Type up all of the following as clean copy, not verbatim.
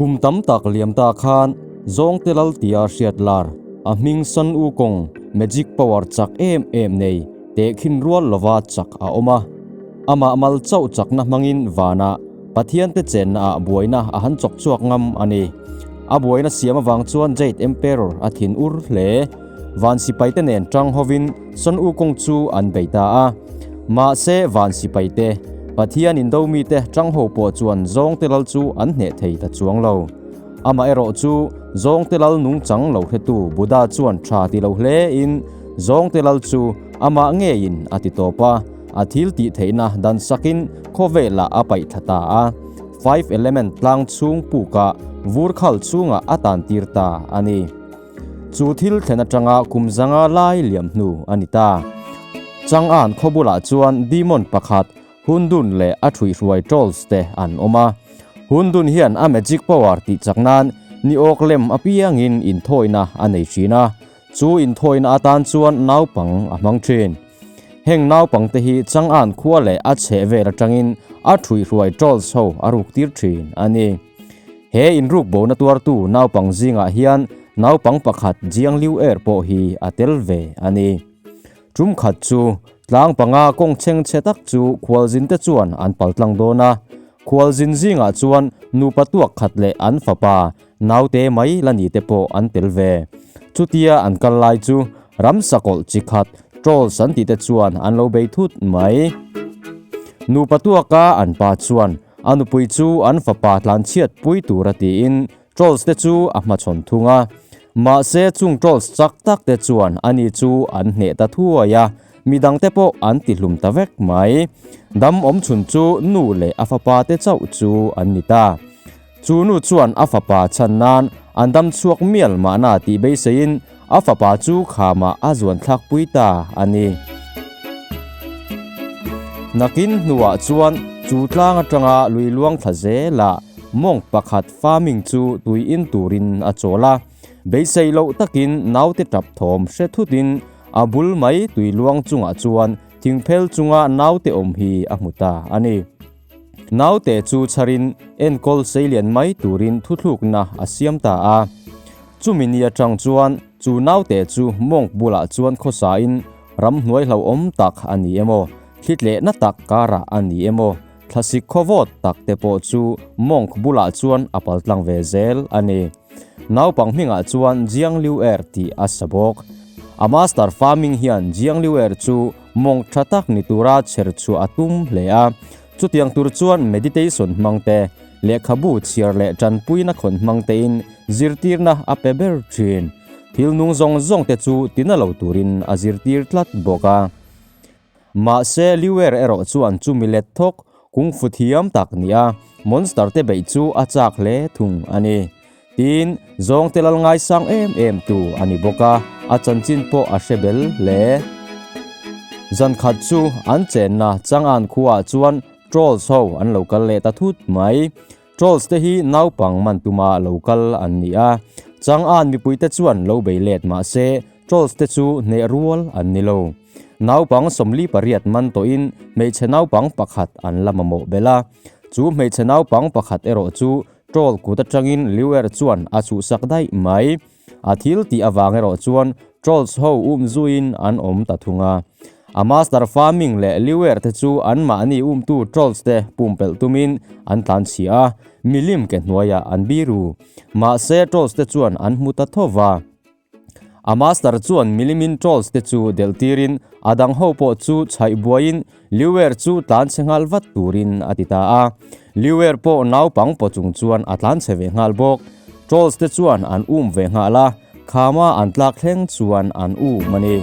Kum tam tak liam ta khan Zawngte Lal tia hriat lar a hming Sun Wukong magic power chak em em nei tehkhin rual lova chak a awm a. Amah mal chauh chakna hmangin vanah Pathiante chenna ah buaina a han chawk chhuak ngam a ni. A buaina siam avang chuan Jade Emperor a thin ur hle. Van sipaite nen tang hovin Sun Wukong chu an bei ta a. Mahse van sipaite, Pathian indo mite tang ho pawh chuan Zawngte Lal chu an hneh thei ta chuang lo. Amaherawh chu Zawngte Lal nungchang lo hretu Buddha chuan tha ti lo hle in Zawngte Lal chu amah ngeiin a ti tawp a. A thil tih theihna dan sakin khawvelah a paih thla ta a, Five Element tlang chhung pukah vur khal chhungah a tan tir ta a ni. Chu thil thlen atanga kum zanga lai liam hnu a ni ta. Chang'an khaw bulah chuan demon pakhat Hundun leh a ṭhuihhruai trolls te an awm a. Hundun hian a magic power tih chak nan ni awk lem apiangin inthawina a nei ṭhin a, chu inthawina atan chuan naupang a hmang ṭhin. Heng naupangte hi Chang'an khua leh a chheh vel atangin a ṭhuihhruai trolls ho a ruk tir ṭhin a ni. He inruk bona tuartu naupang zingah hian naupang pakhat Jiang Liu Er pawh hi a tel ve a ni. Tum khat chu tlang panga kawng chheng chhe tak chu khualzinte chuan an pal tlang dawn a. Khualzin zingah chuan nupa tuak khat leh an fapa Naute mai la ni te pawh an tel ve. Chutia an kal lai chu ramsa kawlh chi khat trolls an tih te chuan an lo bei thut mai. Nupa tuaka an pa chuan a nupui chu an fapa tlanchhiat pui tura tiin trolls te chu a hmachhawn thung a. Mahse chung trolls chak tak te chuan ani chu an hneh ta thuai a, midang te pawh an ti hlum ta vek mai. Dam awm chhun chu nu leh a fapa te chauh chu an ni ta. Chu nu chuan a fapa chhan nan an dam chhuak mial mahna tih beiseiin a fapa chu khamah a zuan thlak pui ta a ni. Nakin hnuah chuan chu tlang atanga lui luang thla zelah monk pakhat farming chu tui in turin a chawl a. Beisei loh takin naute tap thawm hre thutin a bul mai tui luang chungah chuan thingphel chunga naute awm hi a hmu ta a ni. Naute chu chharin enkawl seilian mai turin thuthlukna a siam ta a. Chumi ni atang chuan chu naute chu monk bulah chuan khawsain ramhnuai hlauhawm tak a ni emaw, thlitlehna tak karah a ni emaw, thlasik khawvawt tak te pawh chu monk bulah chuan a paltlang ve zel a ni. Naupang hmingah chuan Jiang Liu Er tih a sa bawk. A master farming hian Jiang Liu Er chu Mawng tha tak ni tura chher chhuah a tum hle a, chutiang tur chuan meditation hmang te, lehkhabu chhiar leh tanpuina khawn hmang tein zirtirna a pe ber thin. Thil nung zawng zawng te chu tina lo turin a zirtir tlat bawk a. Mahse Liuer erawh chuan chumi let thawk kung fu thiam tak nia monster te beih chu a chak hle thung a ni. Tin, zawngte lal ngaisang em em tu a ni bawk a, a chanchin pawh a hre bel hle. Zan khat chu an chenna Chang'an khuaah chuan Trolls ho an lo kal leh ta thut mai. Trolls te hi naupang man tuma lo kal an ni a, Chang'an mipuite chuan lo bei let mah se Trolls te chu hneh rual an ni lo. Naupang 48 man tawhin hmeichhe naupang pakhat an la mamawh belh a, chu hmeichhe naupang pakhat erawh chu Troll kut atangin Liuer chuan a chhuhsak daih mai. A thil tih avang erawh chuan Trolls ho um zuiin an awm ta thung a. A master farming leh Liuer te chu anmahni umtu Trolls te pumpelh tumin an tlan chhia a, milim ke hnuaiah an biru. Mahse Trolls te chuan an hmu ta tho va. A master chuan milimin trolls te chu delh tirin a dang ho pawh chu chhaih buaiin Liuer chu tlan chhe nghal vat turin a ti ta a. Liuer pawh naupang paw chung chuan a tlan chhe ve nghal bawk. Trolls te chuan an um ve nghal a, khama an tlak thleng chuan an um a ni.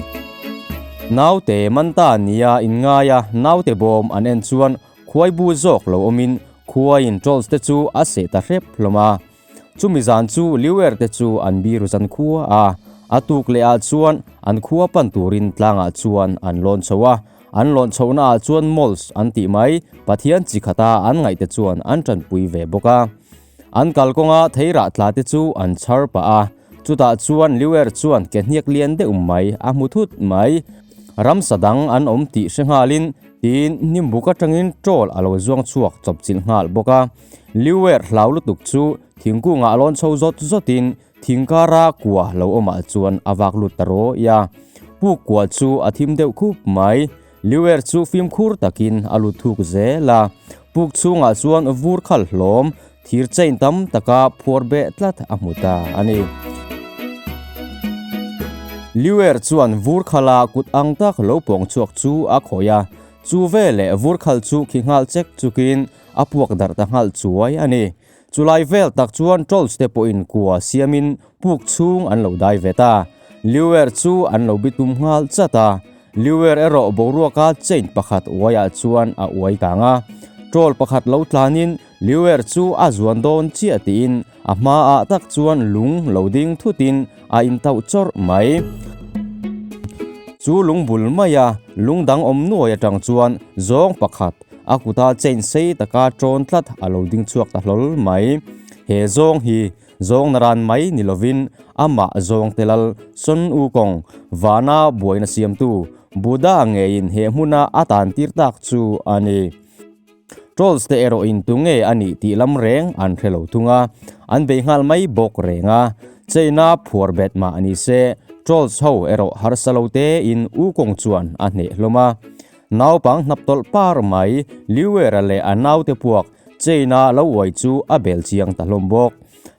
Naute man ta nia inngai a naute bawm an en chuan khuai bu zawk lo awmin khuaiin trolls te chu a seh ta hrep hlawm a. Chumi zan chu Liuer te chu an biru zan khua a, a tuk leh ah chuan an khua pan turin tlangah chuan an lawn chho a, an lawn chhohna ah chuan Mols an tih mai Pathian chi khata an ngaih te chuan an tanpui ve bawk a. An kalkawnga theirah tla te chu an chhar pah a, chutah chuan Liuer chuan ke hniak lian deuh mai a hmu thut mai. Ramsa dang an awm tih hre nghalin tiin hnimbuk atangin troll a lo zuang chhuak chawpchilh nghal bawk a. Liuer hlau lutuk chu thingkungah a lawn chho zawt zawtin thing kara kua lo awmah chuan a vak lut ta rawih a. Puk kua chu a thim deuh khup mai. Liuer chu fimkhur takin a lut thuk zel a. Puk chhungah chuan vur khal hlawm Thir chain tam taka phuar beh tlat a hmu ta a ni. Liuer chuan vur khala kut ang tak lo pawng chhuak chu a khawih a, chu veleh vur khal chu khi nghal chek chukin a puak darh ta nghal chuai a ni. Chulai vel tak chuan trolls te pawhin kua siamin puk chhung an lo dai ve ta. Liuer chu an lo bitum nghal chat a, Liuer erawh boruaka chain pakhat uaiah chuan a uai kang a, troll pakhat lo tlanin Liuer chu a zuan dawn chiah tiin a hmaah tak chuan lung lo ding thutin a intauh chawrh mai. Chu lung bul maia lung dang awm nuai atang chuan zawng pakhat a kuta chain sei taka tawn tlat a lo ding chhuak ta hlawl mai. He zawng hi zawng naran mai ni lovin amah zawng te lal Sun Wukong vana buaina siamtu Buddha ngeiin he hmuna a tan tir tak chu a ni. Trolls te erawh in tunge a nih tih lam reng an hre lo thung a, an bei nghal mai bawk reng a. China phuar bet mah ni se, Trolls ho erawh harsa lo te in Wukong chuan a hneh hlawm a. Naupang hnap tawlh par mai Liuera leh a naute puak China lo uai chu a bel chiang ta hlawm bawk.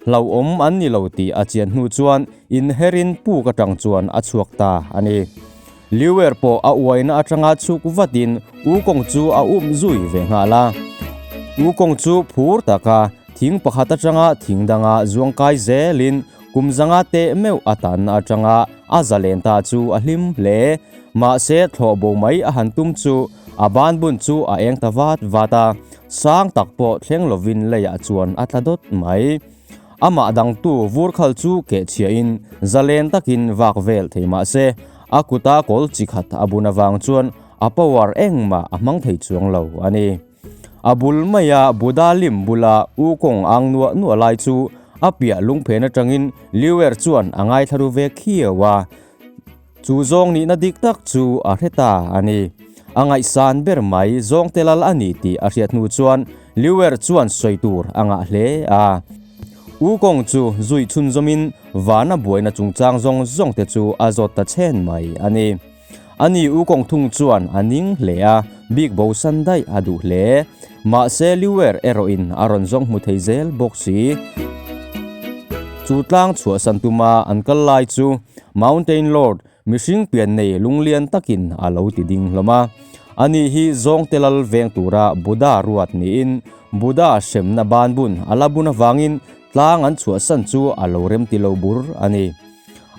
Hlauhawm an ni lo tih a chian hnu chuan inherin puk atang chuan a chhuak ta a ni. Liuer pawh a uaina atanga chhuk vatin Wukong chu a um zui ve nghal a. Wukong chu phur taka thing pakhat atanga thing danga zuang kai zelin kum zanga teh meuh a tanna atanga a zalen ta chu a hlim hle. Mahse thlawh bo mai a han tum chu a banbun chu a eng ta vat vat a. Sang tak pawh thleng lovin leiah chuan a tla dawt mai. Amah dangtu vur khal chu keh chhiahin zalen takin vak vel thei mah se, a kuta kawl chi khat a bun avang chuan a power engmah a hmang thei chuang lo a ni. A bul maia Buddha lim bula U Kawng ang nuah nuah lai chu a piah lungphen atangin Liuer chuan a ngaithla ru ve khiau a. Chu zawng nihna dik tak chu a hre ta a ni. A ngaihsan ber mai zawng te lal a ni tih a hriat hnu chuan Liuer chuan sawi tur a ngah hle a. U Kawng chu zui chhunzawmin vana buaina chungchang zawng zawng te chu a zawt ta chhen mai a ni. Ani U Kawng thung chuan a ning hle a, bik bo san daih a duh hle. Mahse Liuer erawhin a rawn zawng hmu thei zel bawk si. Chu tlang chhuahsan tuma an kal lai chu Mountain Lord, mihring pian nei lunglian takin a lo ti ding hlawm a. Ani hi zawngte lal veng tura Buddha ruat niin Buddha hremna banbun a la bun avangin tlang an chhuahsan chu a lo remti lo bur a ni.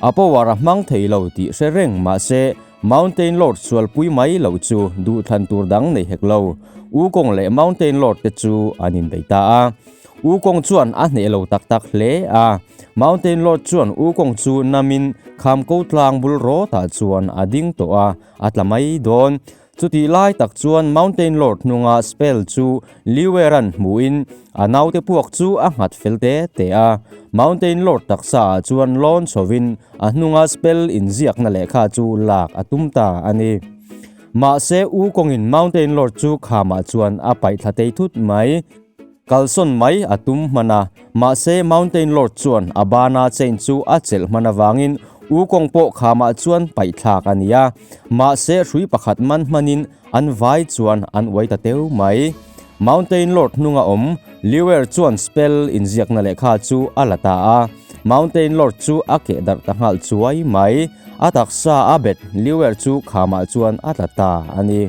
A power a hmang thei lo tih hre reng mahse Mountain Lord sualpui mai loh chu duhthlan tur dang nei hek lo. Wukong leh Mountain Lord te chu an inbei ta a. Wukong chuan a hneh lo tak tak hle a. Mountain Lord chuan Wukong chu namin kham ko tlang bul rawtah chuan a ding tawh a, a tla mai dawn. Chutih lai tak chuan Mountain Lord hnunga spell chu Liueran hmuhin a naute puak chu a nghat fel te te a. Mountain Lord taksa ah chuan lawn chhovin a hnunga spell inziakna lehkha chu lak a tum ta a ni. Mahse Wukongin Mountain Lord chu khamah chuan a paih thla tei thut mai. Kalsawn mai a tum hman a, mahse Mountain Lord chuan a bana chain chu a chelh hman avangin Wukong pawh khamah chuan paih thlak a ni a, mahse hrui pakhat man hmanin an vai chuan an uai ta teu mai. Mountain Lord hnunga awm Liuer chuan spell inziakna lehkha chu a la ta a, Mountain Lord chu a keh darh ta nghal chuai mai. A taksa a bet Liuer chu khamah chuan a tla ta a ni.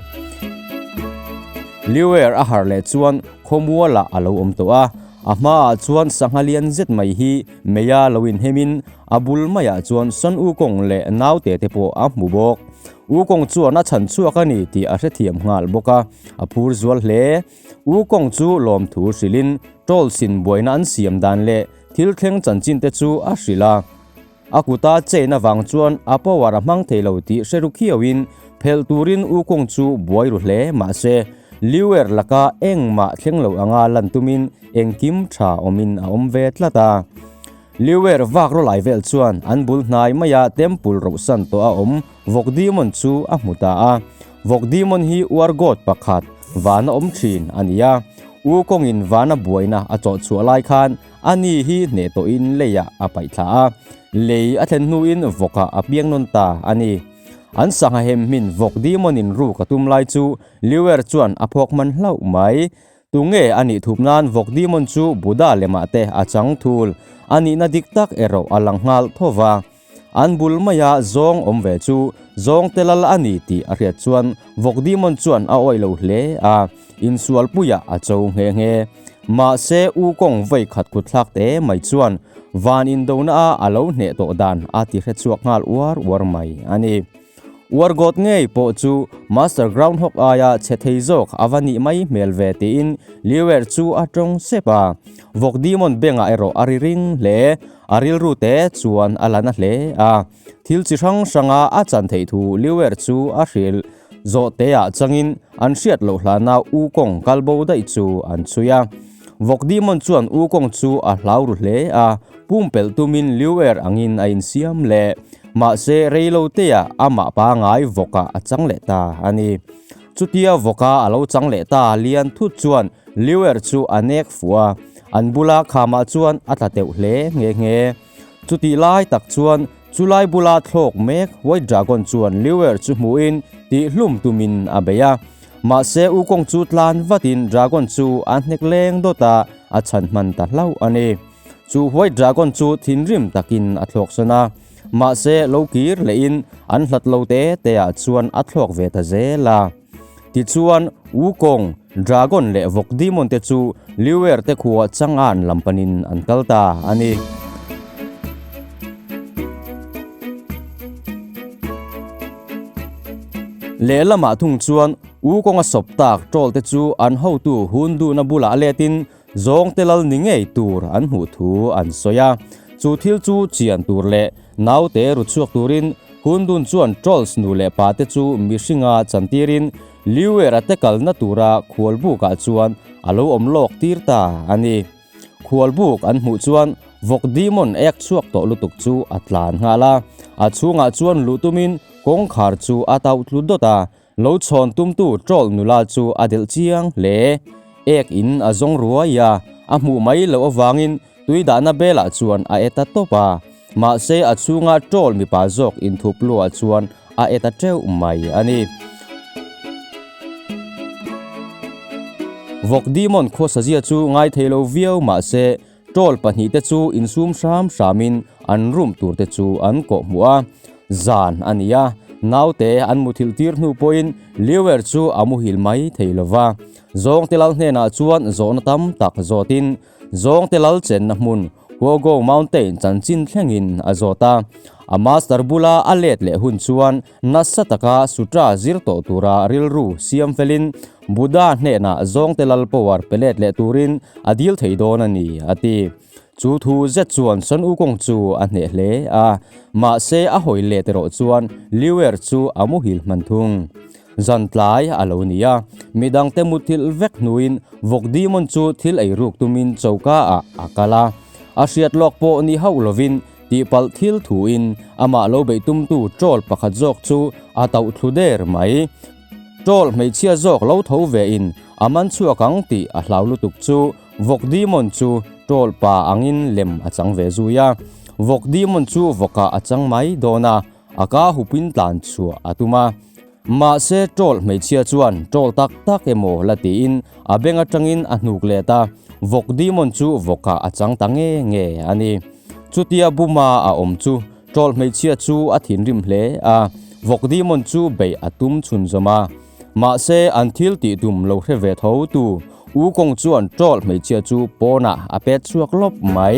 Liuer a harh leh chuan Khawmualah a lo awm tawh a, a hmaah chuan sangha lian zet mai hi meia lo inhemin a bul maiah chuan Sun Wukong leh naute te pawh a hmu bawk. Wukong chuan a chhan chhuak a ni tih a hrethiam nghal bawk a, a phur zual hle. Wukong chu lawmthu hrilhin Trolls in buaina an siam dan leh thil thleng chanchin te chu a hrilh a. A kuta chain avang chuan a power a hmang thei lo tih hre ru khiauin phelh turin Wukong chu buai ru hle mahse Liuer laka engmah thleng lo anga lan tumin engkim tha awmin a awm ve tlat a. Liuer vak rawlai vel chuan an bul hnai maia temple rohsan tawh a awm vawk demon chu a hmu ta a. Vawk demon hi uar god pakhat vana awm thin a ni a. U kawngin vana buaina a chawh chhuah lai khan a ni hi hneh tawhin leiah a paih thla a. Lei a thlen hnuin vawkah a piang nawn ta a ni. An sangha hem hmin vawk demon in ruk a tum lai chu Liuer chuan a phawk hman hlauh mai. Tunge a nih thup nan vawk demon chu Buddha lemah te a chang thul a nihna dik tak erawh a lang nghal tho va. An bul maia zawng awm ve chu zawng te lal a ni tih a hriat chuan vawk demon chuan a awih lo hle a, insualpuiah a cho nghe nghe. Mahse U Kong vawi khat kut thlak te mai chuan van indona a a lo hneh tawh dan a ti hre chhuak nghal uar uar mai a ni. Uargawt ngei pawh chu Master Groundhog aia chhe thei zawk a va nih mai hmel ve tiin Liuer chu a tawng sep a. Vawk Demon bengah erawh a ri ring hle. A rilru te chuan a la na hle a. Thil chi hrang hranga a chan theih thu Liuer chu a hrilh. Zawh teah changin an hriat loh hlana U Kong kal bo daih chu an chhui a. Vawk Demon chuan U Kong chu a hlau ru hle a, pumpelh tumin Liuer angin a insiam leh. Mahse, reiloteah amah pangai vawkah a chang leh ta a ni. Chutia vawka a lo chang leh ta lian thut chuan Liuer chu a nek fuh a, an bula khamah chuan a tla teuh hle nghe nghe. Chutih lai tak chuan chulai bula thlawk mek White Dragon chuan Liuer chu hmuhin tihhlum tumin a bei a. Mahse, Wukong chu tlan vatin Dragon chu a hnek leng dawt a, a chhan hman ta hlauh a ni. Chu White Dragon chu thinrim takin a thlawk sawn a, mahse lo kir lehin an hlat lo te te ah chuan a thlawk ve ta zel a. Tichuan, Wukong, Dragon leh Vawk Demon te chu Liuer te khua Chang'an lam panin an kal ta a ni. Lehlamah thung chuan Wukong a sawp tak troll te chu an hotu Hunduhna bulah letin Zawngte lal ni ngei tur an hmuh thu an sawi a, chu thil chu chian tur leh naute ru chhuak turin Hundun chuan Trolls nu leh pate chu mihringa chantirin Liuer-a te kalna tura khualbukah chuan a lo awm lawk tir ta a ni. Khualbuk an hmuh chuan vawk demon ek chhuak tawh lutuk chu a tlan nghal a, a chhungah chuan luh tumin kawngkhar chu a tauh tlu dawt a, Lo chhawn tumtu troll nula chu a delh chiang hle. Ek in a zawng ruai a, a hmuh mai loh avangin tui dahna belah chuan a e ta tawp a. Mahse a chhunga troll mipa zawk inthup luah chuan a e ta teuh mai a ni. Vawk demon khawsazia chu ngaithei lo viau mahse Troll pahnihte chu insum hram hramin an room turte chu an kawh hmuh a, zan a ni a, naute an muthilh tir hnu pawhin Liuer chu a muhil mai thei lo va. Zawngte lal hnenah chuan zawhna tam tak zawtin Zawngte lal chenna hmun Huogo Mountain chanchin thlengin a zawt a. A master bula a let leh hun chuan Nasa taka sutra zir tawh tura rilru siam felin Buddha hnenah zawngte lal power pe let leh turin a dil thei dawn a ni, a ti. Chu thu zet chuan Sun Wukong chu a hneh hle a, mahse a hawi let erawh chuan Liuer chu a muhil hman thung. Zan tlai a lo ni a, midangte muthilh vek hnuin vawk demon chu thil ei ruk tumin choka ah a kal a. A hriat lawk pawh ni hauh lovin Tihpalh thil thuin amah lo beih tumtu troll pakhat zawk chu a tauh thlu der mai. Troll hmeichhia zawk lo tho vein a man chhuak ang tih a hlau lutuk chu vawk demon chu troll pa angin lem a chang ve zui a. Vawk demon chu vawkah a chang mai dawn a, a ka hupin tlan chhuah a tum a. Mahse troll hmeichhia chuan troll tak tak emaw la tiin a beng atangin a hnuk let a, vawk demon chu vawkah a chang ta nge nge a ni. Chutia buma a awm chu troll hmeichhia chu a thinrim hle a, vawk demon chu beih a tum chhun zawm a. Mahse an thil tih tum lo hre ve tho tu Wukong chuan troll hmeichhia chu pawnah a pet chhuak lawp mai.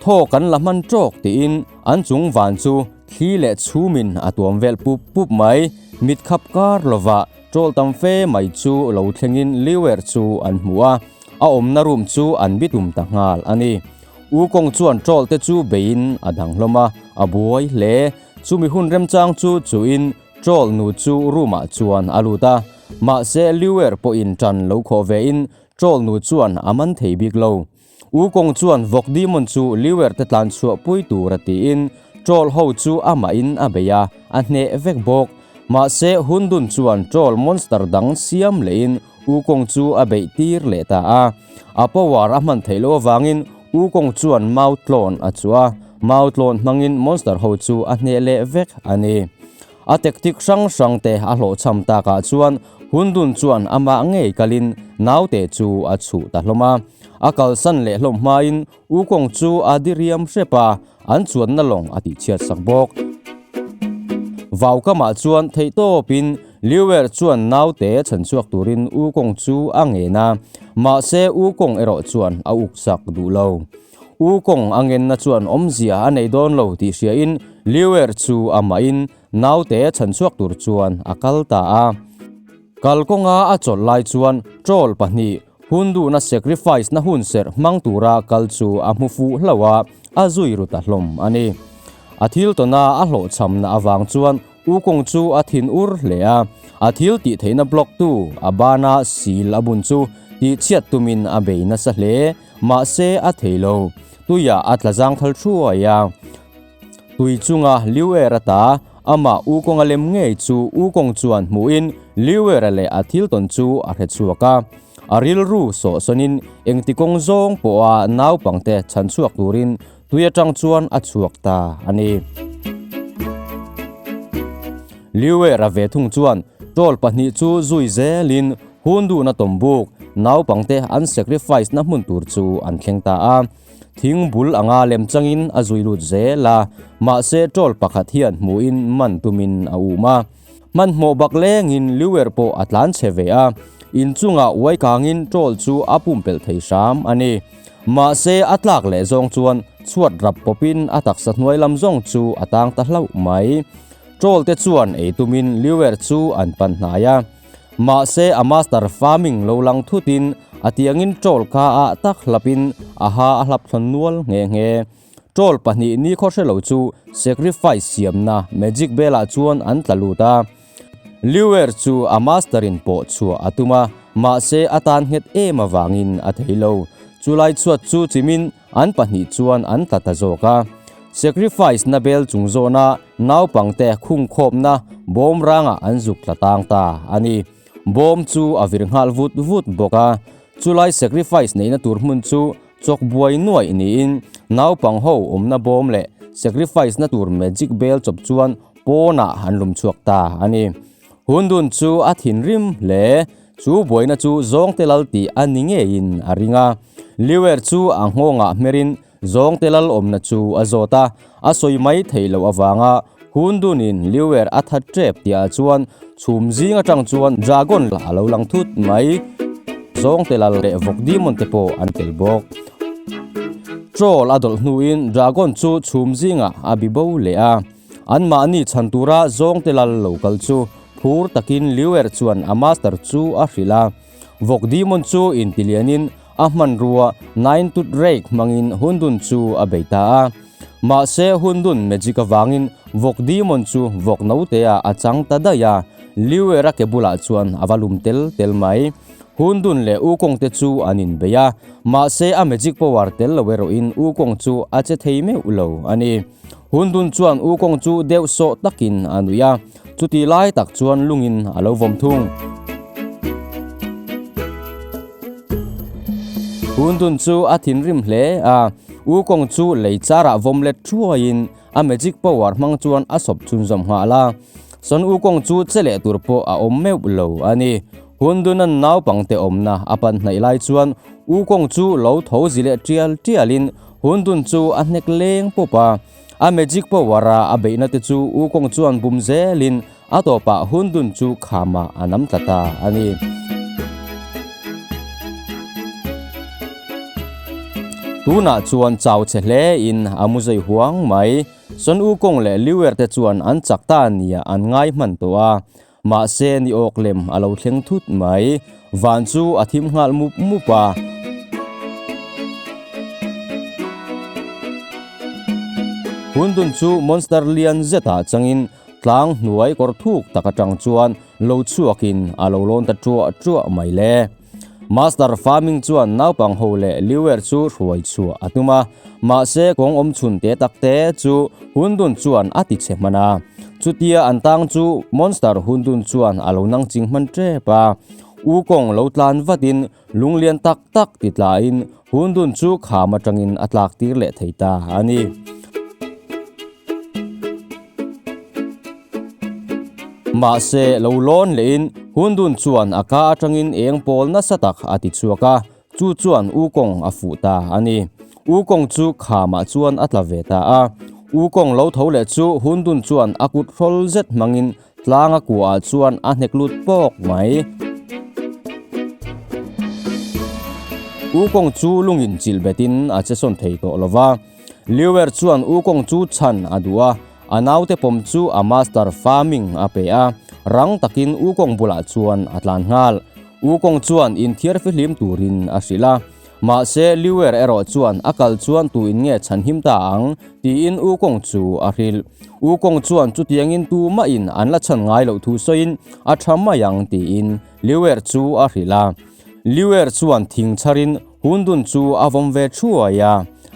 Thaw kan la hman tawk tiin an chung van chu thli leh chhumin a tuam vel pup pup mai. Mit khap kar lovah troll tam fe mai chu lo thlengin Liuer chu an hmu a, a awmna room chu an bitum ta nghal a ni. Wukong chuan troll te chu beiin a dang hlawm a, a buai hle. Chumi hun remchang chu chuin troll nu chu room ah chuan a lut a, mahse Liuer pawhin tan lo khawh vein troll nu chuan a man thei bik lo. Wukong chuan vawk demon chu Liuer te tlan chhuah pui tur a tiin troll ho chu amahin a bei a, a hneh vek bawk. Mahse Hundun chuan troll monster dang siam lehin Wukong chu a beih tir leh ta a. A power a hman theih loh avangin Wukong chuan mau tlawn a chuah a, mau tlawn hmangin monster ho chu a hneh leh vek a ni. A tactic hrang hrang te a hlawhchham takah chuan Hundun chuan amah ngei kalin naute chu a chhuh ta hlawm a. A kalsan leh hlawm hmain Wukong chu a diriam hrep a, an chuanna lawng a tihchhiat sak bawk. Vaukamah chuan theihtawpin Liuer chuan naute chhanchhuak turin Wukong chu a ngen a, mahse Wukong erawh chuan a uksak duh lo. U kawng a ngenna chuan awmzia a nei dawn lo tih hriain Liuer chu amahin naute chhanchhuak tur chuan a kal ta a. Kalkawnga a chawlh lai chuan troll pahnih hunduhna sacrifice na hunserh hmang tura kal chu a hmu fuh hlauh a, a zui ru ta hlawm a ni. A thil tawna a hlawhchhamna avang chuan U kawng chu a thin ur hle a, a thil tih theihna block tu a bana sil a bun chu tihchhiat tumin a bei nasa hle. Mahse a thei lo. Tuiah a tla zang thal thuai a. Tui chunga Liuer a ta, amah U kawnga lem ngei chu U kawng chuan hmuhin Liuera leh a thil tawn chu a hre chhuak a. A rilru sawhsawnin engti kawng zawng pawha naupangte chhan chhuak turin tui atang chuan a chhuak ta a ni. Liuera ve thung chuan troll pahnih chu zui zelin Hun duhna tawmbuk, naupangte an sacrifice na hmun tur chu an thleng ta a. Thing bul anga lem changin a zui lut zel a, mahse troll pakhat hian hmuhin man tumin a um a. Hmanhmawh bak lengin Liuer pawh a tlan chhe ve a, inchungah uai kangin troll chu a pumpelh thei hram a ni. Mahse a tlak leh zawng chuan chhuat rap pawpin a taksa hnuai lam zawng chu a tang ta hlauh mai. Troll te chuan ei tumin Liuer chu an pan hnai a. Mahse a master farming lo lang thutin a tiangin troll kha ah tak hlapin a ha a hlap thlawn nual nghe nghe. Troll pahnih ni khaw hre lo chu sacrifice siamna magic bell ah chuan an tla lut a. Liuer chu a master in pawh chhuah a tum a, mahse a tan nghet em avangin a thei lo. Chulai chhuat chu chimin An pahnih chuan an tla ta zawk a. Sacrifice na bel chung zawna naupangte khungkhawmna bawm rangah an zuk tla tang ta a ni. Bawm chu a vir nghal vut vut bawk a. Chulai sacrifice neihna tur hmun chu chawk buai nuaih niin naupang ho awmna bawm leh sacrifice na tur magic bel chawp chuan pawnah an lum chhuak ta a ni. Hundun chu a thinrim hle. Chu buaina chu Zawngte Lal tih a ni ngeiin a ring a. Liuer chu a nghawngah hmerin Zawngte Lal awmna chu a zawt a, a sawi mai theih loh avanga Hundunin Liuer a that tep tihah chuan chhum zing atang chuan Dragon a lo lang thut mai. Zawngte Lal leh Vawk Demon te pawh an tel bawk. Troll a dawlh hnuin Dragon chu chhum zingah a bi bo leh a. Anmahni chhan tura Zawngte Lal lo kal chu phur takin Liuer chuan a master chu a hrilh a. Vawk demon chu intilianin a hmanrua Nine Tooth Rake hmangin Hundun chu a bei ta a. Mahse Hundun magic avangin vawk demon chu vawk notea a chang ta daih a, Liuer-a ke bulah chuan a va lum tel tel mai. Hundun leh Wukong te chu an inbei a, mahse a magic power tel lo erawhin Wukong chu a che thei meuh lo a ni. Hundun chuan Wukong chu deuh sawh takin a nuih a, chuti lai tak chuan lungin a lo vawm thung. Hundun chu a thinrim hle a, Wukong chu lei charah vawm let thuaiin a magic power hmang chuan a sawp chhunzawm nghal a. Son Wukong chu che leh tur pawh a awm meuh lo a ni. Hundunan naupangte awmna a pan hnaih lai chuan Wukong chu lo tho zi leh tial tialin Hundun chu a hnek leng pawp a, a magic power a a beihna te chu Wukong chuan bum zelin a tawpah Hundun chu khamah a nam tla ta a ni. Tunah chuan chau chhe hle in a mu zai huang mai. Son Wukong leh Liuer te chuan an chak ta nia an ngai hman tawh a, Mahse ni awk lem a lo thleng thut mai. Van chu a thim nghal mup mup a. Hundun chu monster lian zetah changin tlang hnuai kawr thuk tak atang chuan lo chhuakin a lo lawn ta ṭuah ṭuah mai le. Master Farming chuan naupang ho leh Liuer chu hruai chhuah a tum a, mahse kawng awm chhun te tak te chu Hundun chuan a ti chhe hman a. Chutia an tang chu Monster Hundun chuan a lo nang ching hman tep a. Wukong lo tlan vatin lunglian tak tak ti tlain Hundun chu kham atangin a tlak tir leh thei ta a ni. Mahse, lo lawn lehin Hundun chuan a ka atangin eng pawl nasa tak a ti chhuak a, chu chuan Wukong a fuh ta a ni. Wukong chu khamah chuan a tla ve ta a. Wukong lo tho leh chu Hundun chuan a kut hrawl zet hmangin Tlang a kuah ah chuan a hnek lut pawk mai. Wukong chu lungin chilh betin a che sawn thei tawh lo va. Liuer chuan Wukong chu chhan a duh a, a naute pawm chu a master Farming a pe a, rang takin Wukong bulah chuan a tlan nghal. Wukong chuan inthiar fihlim turin a hrilh a. Mahse, Liuer erawh chuan a kal chuan tu in nge chhan him ta ang? tiin Wukong chu a hrilh. Wukong chuan chutiangin tu mahin an la chhan ngai loh thu sawiin a tha mai ang tiin Liuer chu a hrilh a. Liuer chuan thing chharin Hundun chu a vawm ve thuai a,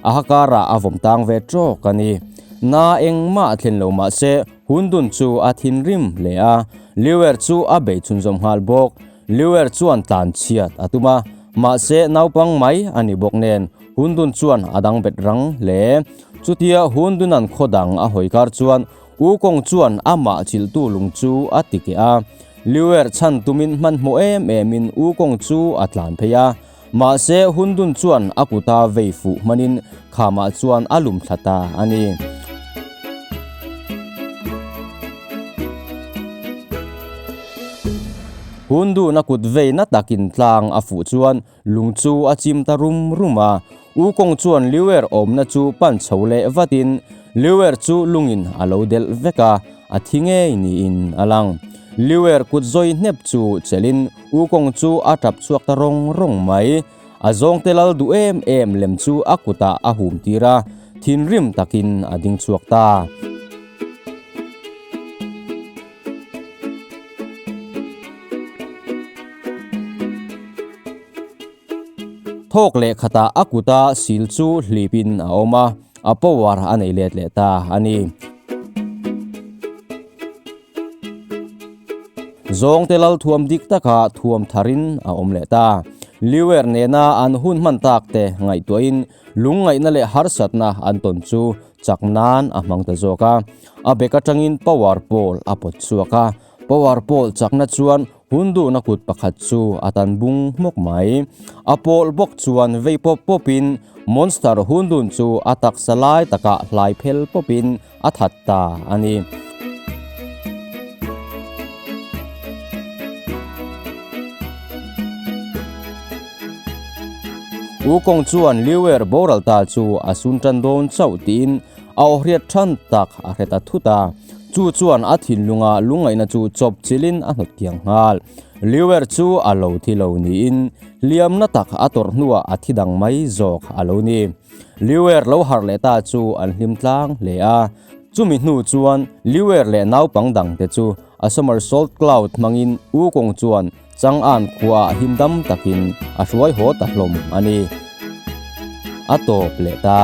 a hakarah a vawm tang ve tawk a ni. Na engmah a thlen lo mahse Hundun chu a thinrim hle a, Liuer chu a bei chhunzawm nghal bawk. Liuer chuan tlan chhiat a tum a, mahse naupang mai a ni bawk nen Hundun chuan a dang bet rang hle. Chutia Hundunan khaw dang a hawi kar chuan Wukong chuan amah chilhtu lung chu a ti keh a. Liuer chhan tumin hmanhmawh em emin Wukong chu a tlan phei a, mahse Hundun chuan a kuta vei fuh hmanin khamah chuan a lum thla ta a ni. Hundun a kut vei na takin tlang a fuh chuan lung chu a chim ta rum rum a. Wukong chuan Liuer awmna chu pan chho leh vatin Liuer chu lungin a lo delh vek a, a thi ngei niin a lang. Liuer kut zawi hnep chu chelin Wukong chu a tap chhuak ta rawng rawng mai. A zawngte lal duh em em lem chu a kutah a hum tir a, thinrim takin a ding chhuak ta. Thawk leh khatah a kuta sil chu hlipin a awm a, a power a nei let leh ta a ni. Zawngte lal thuam dik taka thuam tharin a awm leh ta. Liuer nena an hun hman tak te ngaihtuahin lungngaihna leh harsatna an tawn chu chak nan a hmang ta zawk a. A bek atangin power pole a pawt chhuak a, power pole chakna chuan Hunduhna kut pakhat chu a tan bung hmawk mai. A pawl bawk chuan vei pawp pawpin Monster Hundun chu a taksa lai takah hlai phel pawpin a that ta a ni. Wukong chuan Liuer boral ta chu a sun tan dawn chauh tiin a awhriat than tak a hre ta thut a. Chu chuan a thinlunga lungngaihna chu chawp chilhin a hnawt kiang nghal. Liuer chu a lo thi lo niin hliamna tak a tawrh hnuah a thi dang mai zawk a lo ni. Liuer lo harh leh ta chu an hlim tlang hle a. Chumi hnu chuan Liuer leh naupang dangte chu a somersault cloud hmangin Wukong chuan Chang'an khuaah him dam takin a hruai haw ta hlawm a ni. A tawp leh ta.